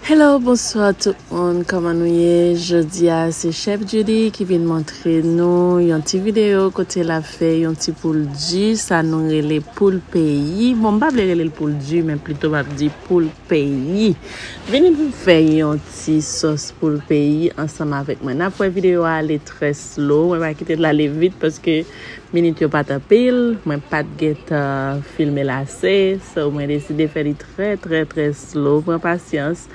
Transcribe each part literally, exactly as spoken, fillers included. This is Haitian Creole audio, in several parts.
Hello, bonswa tout moun, kòman nou ye? Jodi a se Chef Judy ki vin montre nou yon ti videyo kote l ap fè yon ti poul di, sa nou rele poul peyi. Bon, m pa vle rele l poul di, men plito m ap di poul peyi. Vini pou fè yon ti sòs poul peyi ansanm avèk mwen. N ap wè videyo a ale trè slow, mwen pa kite l ale vit paske minit yo pa t anpil, mwen pa t gentan filme l ase, so mwen deside fè li trè, trè, trè slow, pran pasyans.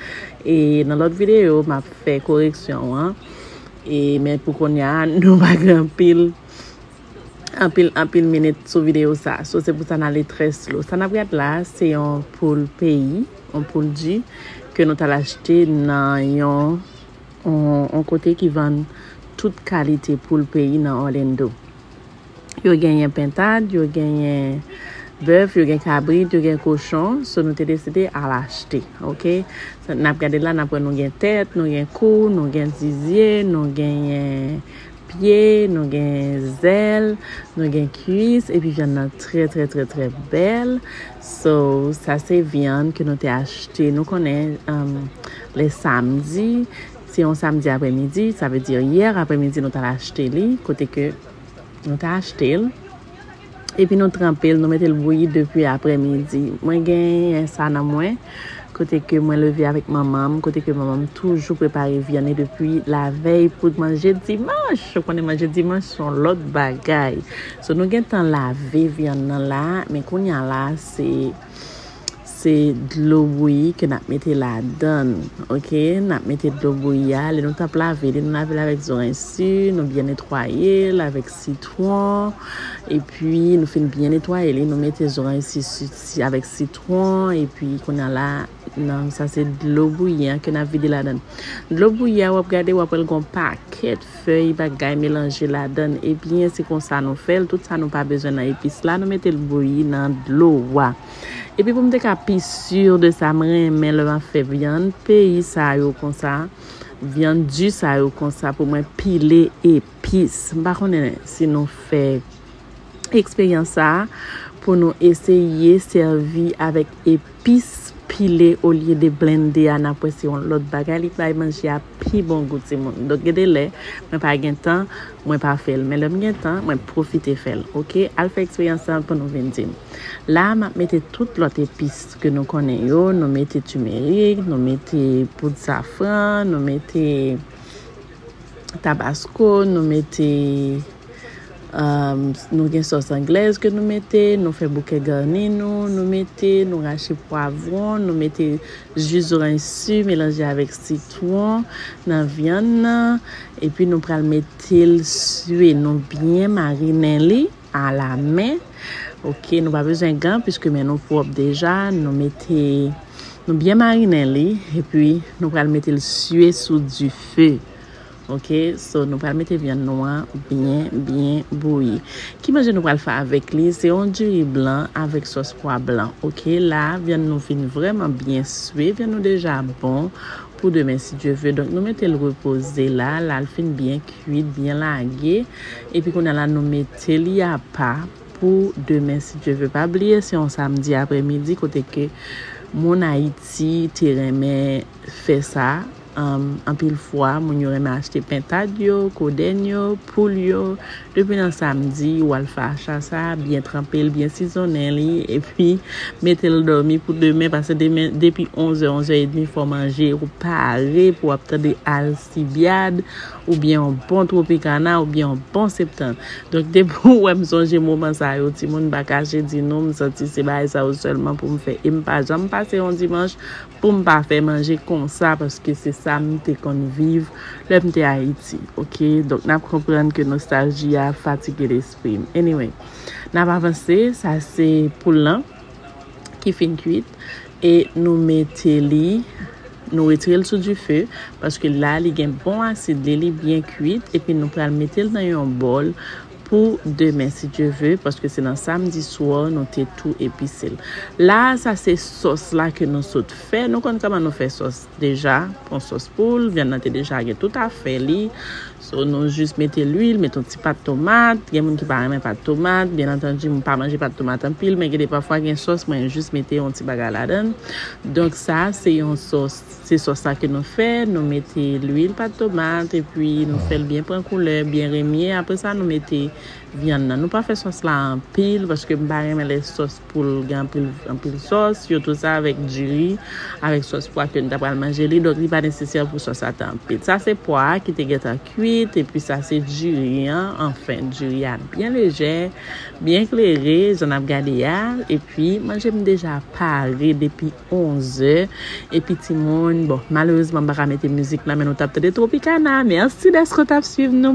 E nan lòt videyo, m ap fè koreksyon an. E, men pou kounye a, nou pa gen anpil, anpil, anpil minit sou videyo sa. So, se pou sa n ale trè slow. Sa n ap gad la, se yon poul peyi, yon poul di, ke nou t al achte nan yon, yon, yon kote ki vann tout kalite poul peyi nan Orlando. Yo genyen pentad, yo genyen bèf, yo gen kabrit, yo gen kochon. So, nou te deside al achte, oke? Sa n ap gade la, n ap wè nou gen tèt, nou gen kou, nou gen zizye, nou genyen pye, nou gen zèl, nou gen kuis, epi vyann nan trè, trè, trè, trè bèl. So, sa se vyann ke nou te achte. Nou konnen, um, lè samdi, se yon samdi aprèmidi, sa vle di yè aprèmidi nou t al achte li, kote ke nou te achte l. Epi nou tranpe l, nou mete l bouyi depi aprèmidi. Mwen genyen sa nan mwen, kote ke mwen leve avèk manman m, kote ke manman m toujou prepare vyann li depi lavèy pou manje dimanch. Ou konnen manje dimanch se yon lòt bagay. So, nou gentan lave vyann nan la, men kounye a la, se, se dlo bouyi ke n ap mete ladan l, oke? N ap mete dlo bouyi a, lè nou t ap lave li, nou lave l avèk zoranj si, nou byen netwaye l avèk sitwon, epi nou fin byen netwaye li, nou mete zoranj si, si, si avèk sitwon, epi kounye a la, nan, sa se dlo bouyi an ke n ap vide ladan l. Dlo bouyi a, w ap gade, w ap wè l gon pakèt fèy bagay melanje ladan l. Ebyen, se konsa nou fè l. Tout sa nou pa bezwen nan epis la, nou mete l bouyi nan dlo a. Epi pou m te ka pi si de sa, m renmen lè m ap fè vyann peyi sa yo konsa, vyann di sa yo konsa pou mwen pile epis. M pa konnen si nou fè eksperyans sa a pou nou eseye sèvi avèk epis pile olye de blende a, n ap wè se yon lòt bagay, li bay manje a pi bon gou, timoun. Donk, gen de lè, mwen pa gen tan, mwen pa fè l. Men lè m gen tan, mwen pwofite fè l, oke? Al fè eksperyans sa pou nou vin di m. La, m ap mete tout lòt epis ke nou konnen yo. Nou mete timerik, nou mete poud safran, nou mete tabasko, nou mete, um, nou gen sòs anglèz ke nou mete, nou fè bouke gani nou, nou mete, nou rache pwavwon, nou mete ji zoranj si melanje avèk sitwon nan vyann nan, epi nou pral mete l swe, nou byen marinen li a la men. Oke, nou pa bezwen gan, piske men nou pwòp deja. Nou mete, nou byen marinen li, epi nou pral mete l swe sou dife. Oke, so nou pral mete vyann nou an byen, byen bouyi. Ki manje nou pral fè avèk li? Se yon diri blan avèk sòs pwa blan. Oke, la, vyann nou fin vrèman byen swe, vyann nou deja bon pou demen, si Dye ve. Donk, nou mete l repoze la, la l fin byen kwit, byen lage. Epi kounye a la, nou mete li apa pou demen, si Dye ve. Pa bliye, se yon samdi aprèmidi, kote ke moun Ayiti te renmen fè sa. Um, anpil fwa, moun yo renmen achte pentad yo, kodèn yo, poul yo. Depi nan samdi, w al fè acha sa, byen tranpe l, byen sizonnen li, epi mete l dòmi pou demen, paske demen, depi onz è, onz è edmi, fò manje, ou pare pou w ap tande alsibyad, oubyen yon bon twopikana, oubyen yon bon septan. Donk, depi w wè m sonje moman sa yo, timoun, m pa kache di nou, m santi se bagay sa yo sèlman pou m fè. E m pa janm pase yon dimanch pou m pa fè manje konsa, paske se sa m te konn viv lè m te Ayiti, oke? Donk, n ap konprann ke nostalji a fatige lespri m. Anyway, n ap avanse, sa se poul lan ki fin kwit, e nou mete li, nou retire l sou dife, paske la, li gen bon asid li, li byen kwit, epi nou pral mete l nan yon bòl pou demen, si Dye ve, paske se nan samdi swa nou te tou epise l. La, sa se sòs la ke nou sot fè. Nou konn kòman nou fè sòs deja, pran sòs poul, vyann nan te deja gen tout afè li. So, nou jis mete lwil, mete yon ti pat tomat. Gen moun ki pa renmen pat tomat. Byen antandi, m pa manje pat tomat anpil, men gen de pafwa gen sòs, mwen jis mete yon ti bagay ladan l. Donk, sa, se yon sòs Se sòs la ke nou fè, nou mete lwil, pat tomat, epi nou fè l byen pran koulè, byen remye. Apre sa, nou mete vyann nan. Nou pa fè sòs la anpil, paske m pa renmen lè sòs poul gen anpil, anpil sòs, sitou sa avèk diri, avèk sòs pwa ke n ta pral manje li. Donk, li pa nesesè pou sòs la te anpil. Sa se pwa a ki te gentan kwit, epi sa se diri an. Anfen, diri a byen lejè, byen klere, jan n ap gade a. Epi, manje m deja pare depi onzè. Epi timoun, bon, malerezman, m pa ka mete mizik la, men nou t ap tande Tropicana. Mèsi dèske w t ap swiv nou.